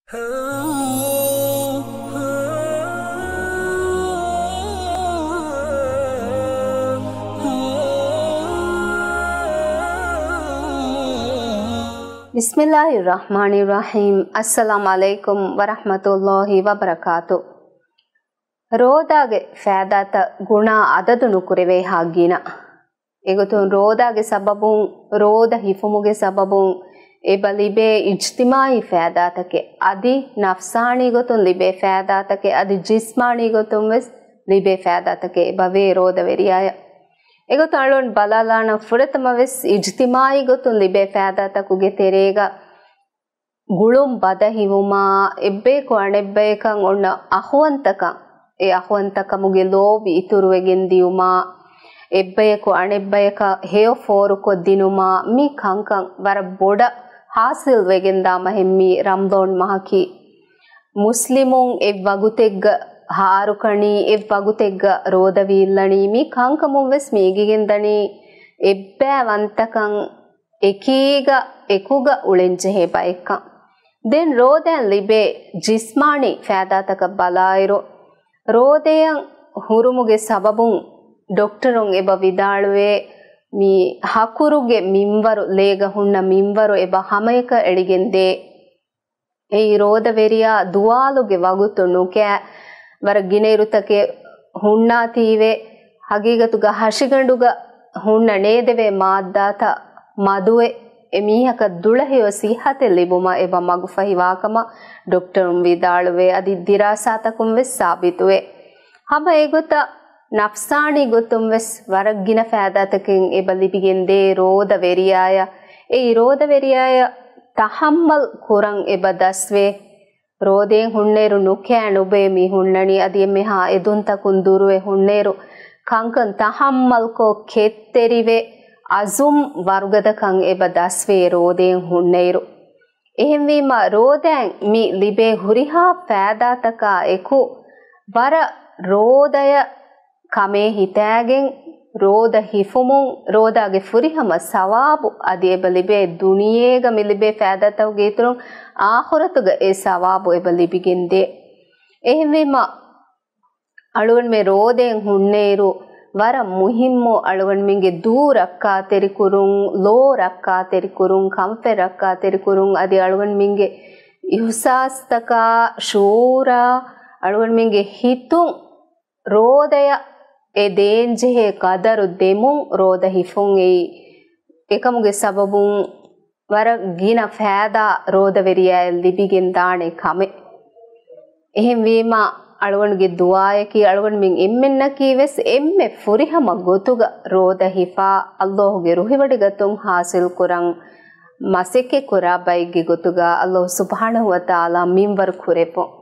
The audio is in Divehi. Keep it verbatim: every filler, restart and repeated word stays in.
ބިސްމިއްލާހި ރަޙްމާނި ރަޙީމް. އައްސަލާމު ޢަލައިކުމް ވަރަޙްމަތުﷲި ވަބަރަކާތު. ރޯދާގެ ފައިދާތައް ގުނާ އަދަދު ނުކުރެވޭހާ ގިނަ. އެގޮތުން ރޯދާގެ ސަބަބުން، ރޯދަ ހިފުމުގެ ސަބަބުން އެބަ ލިބޭ އިޖްތިމާޢީ ފައިދާތަކެއް، އަދި ނަފްސާނީ ގޮތުން ލިބޭ ފައިދާތަކެއް، އަދި ޖިސްމާނީ ގޮތުން ވެސް ލިބޭ ފައިދާތަކެއް އެބަވޭ ރޯދަވެރިޔާޔަށް. އެގޮތުން އަޅުން ބަލާލާނަން ފުރަތަމަ ވެސް އިޖްތިމާޢީ ގޮތުން ލިބޭ ފައިދާތަކުގެ ތެރޭގަ ގުޅުން ބަދަހިވުމާ، އެއްބަޔަކު އަނެއްބަޔަކަށް އޮންނަ އަޚުވަންތަކަން، އެ އަޚުވަންތަކަމުގެ ލޯބި އިތުރުވެގެން ދިޔުމާ، އެއްބަޔަކު އަނެއްބަޔަކަށް ހެޔޮ ފޯރުކޮށްދިނުމާ، މި ކަންކަން ވަރަށް ބޮޑަށް ހާސިލް ވެގެންދާ މަހެއް މީ ރަމަޟާން މަހަކީ. މުސްލިމުން އެއްވަގުތެއްގަ ހާރުކަނީ، އެއްވަގުތެއްގަ ރޯދަވީއްލަނީ، މި ކަންކަމުން ވެސް މި އެނގިގެންދަނީ އެއްބައިވަންތަކަން އެކީގަ އެކުގަ އުޅެންޖެހޭ ބައެއްކަން. ދެން ރޯދައިން ލިބޭ ޖިސްމާނީ ފައިދާތަކަށް ބަލާއިރު، ރޯދަޔަށް ހުރުމުގެ ސަބަބުން ޑޮކްޓަރުން އެބަ ވިދާޅުވޭ، މި ހަކުރުގެ މިންވަރު، ލޭގަ ހުންނަ މިންވަރު އެބަ ހަމަޔަކަށް އެޅިގެން ދޭ. އެއީ ރޯދަވެރިޔާ ދުވާލުގެ ވަގުތު ނުކައި ވަރަށް ގިނައިރުތަކެއް ހުންނާތީވެ، ހަގީގަތުގަ ހަށިގަނޑުގަ ހުންނަ ނޭދެވޭ މާއްދާތައް މަދުވެ، އެ މީހަކަށް ދުޅަހެޔޮ ސިއްހަތެއް ލިބުމަށް އެބަ މަގުފަހިވާކަމަށް ޑޮކްޓަރުން ވިދާޅުވޭ، އަދި ދިރާސާތަކުން ވެސް ސާބިތުވޭ. ހަމަ އެގޮތަށް ނަފްސާނީ ގޮތުން ވެސް ވަރަށް ގިނަ ފައިދާތަކެއް އެބަ ލިބިގެން ދޭ ރޯދަވެރިޔާޔަށް. އެއީ ރޯދަވެރިޔާޔަށް ތަހައްމަލް ކުރަން އެބަ ދަސްވޭ. ރޯދައިން ހުންނައިރު ނުކައި ނުބޮއެ މި ހުންނަނީ، އަދި އެންމެހާ އެދުންތަކުން ދުރުވެ ހުންނައިރު ކަންކަން ތަހައްމަލްކޮށް ކެތްތެރިވެ އަޒުމް ވަރުގަދަކަން އެބަ ދަސްވޭ ރޯދައިން ހުންނައިރު. އެހެންވީމަ، ރޯދައިން މި ލިބޭ ހުރިހާ ފައިދާތަކާ އެކު، ވަރަށް ރޯދަޔަށް ކަމޭ ހިތާގެން، ރޯދަ ހިފުމުން ރޯދާގެ ފުރިހަމަ ސަވާބު އަދި އެބަ ލިބޭ ދުނިޔޭގަ މި ލިބޭ ފައިދާތަކުގެ އިތުރުން އާޚިރަތުގަ އެ ސަވާބު އެބަ ލިބިގެން ދޭ. އެހެންވީމަ، އަޅުގަނޑުމެން ރޯދައިން ހުންނައިރު، ވަރަށް މުހިއްމު އަޅުގަނޑުމެންގެ ދޫ ރައްކާތެރިކުރުން، ލޯ ރައްކާތެރިކުރުން، ކަންފަތް ރައްކާތެރިކުރުން، އަދި އަޅުގަނޑުމެންގެ އިހުސާސްތަކާ، ޝުޢޫރާ، އަޅުގަނޑުމެންގެ ހިތުން ރޯދަޔަށް އެ ދޭންޖެހޭ ޤަދަރު ދެމުން ރޯދަ ހިފުން އެއީ. އެކަމުގެ ސަބަބުން ވަރަށް ގިނަ ފައިދާ ރޯދަވެރިޔާއަށް ލިބިގެން ދާނެ ކަމެއް. އެހެންވީމަ، އަޅުގަނޑުގެ ދުޢާއަކީ އަޅުގަނޑުމެން އެންމެންނަކީ ވެސް އެންމެ ފުރިހަމަ ގޮތުގަ ރޯދަ ހިފާ، ﷲ ގެ ރުހިވޮޑިގަތުން ޙާޞިލް ކުރަން މަސައްކަތް ކުރާ ބައެއްގެ ގޮތުގަ ﷲ ސުބްޙާނަހޫ ވަތަޢާލާ މިންވަރު ކުރެއްވުން.